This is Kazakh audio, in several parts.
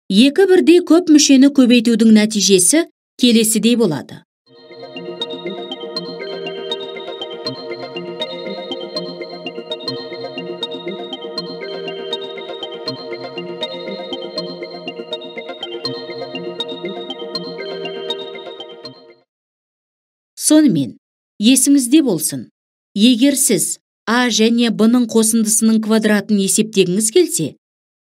Екі бірдей көп мүшені көбейтудің нәтижесі келесідей болады. Сонымен, есіңізде болсын, егер сіз А және Б-ның қосындысының квадратын есептегіңіз келсе,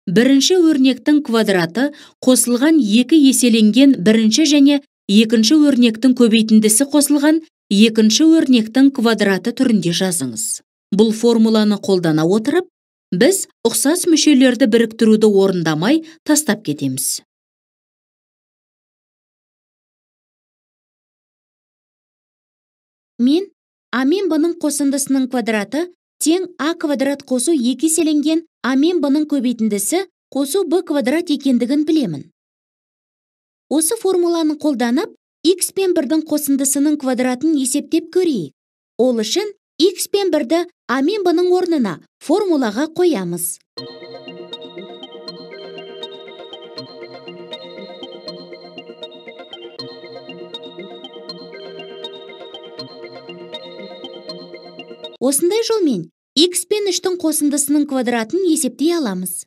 бірінші өрнектің квадраты қосылған екі еселенген бірінші және екінші өрнектің көбейтіндісі қосылған екінші өрнектің квадраты түрінде жазыңыз. Бұл формуланы қолдана отырып, біз ұқсас мүшелерді біріктіруді орындамай тастап кетеміз. Мен А мен Б-ның қосындысының квадраты тең А квадрат қосу екі еселенген А мен Б-ның көбейтіндісі қосу Б квадрат екендігін білемін. Осы формуланы қолданып, x пен 1-дің қосындысының квадратын есептеп көрейік. Ол үшін x пен 1-ді А мен Б-ның орнына формулаға қоямыз. Осындай жолмен x пен 3-тің қосындысының квадратын есептей аламыз.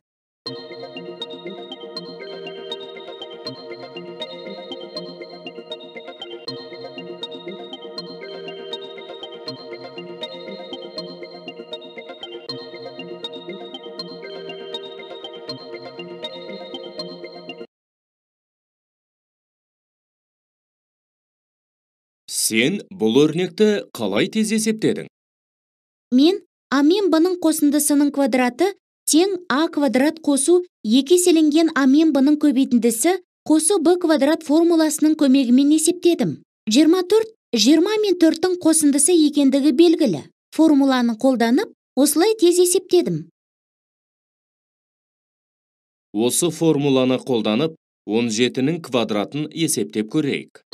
Сен бұл өрнекті қалай тез есептедің? Мен А мен Б-ның қосындысының квадраты тең А квадрат қосу екі еселенген А мен Б-ның көбейтіндісі қосу Б квадрат формуласының көмегімен есептедім. 24, 20 мен 4-тің қосындысы екендігі белгілі. Формуланы қолданып, осылай тез есептедім. Осы формуланы қолданып, 17-нің квадратын есептеп көрейік.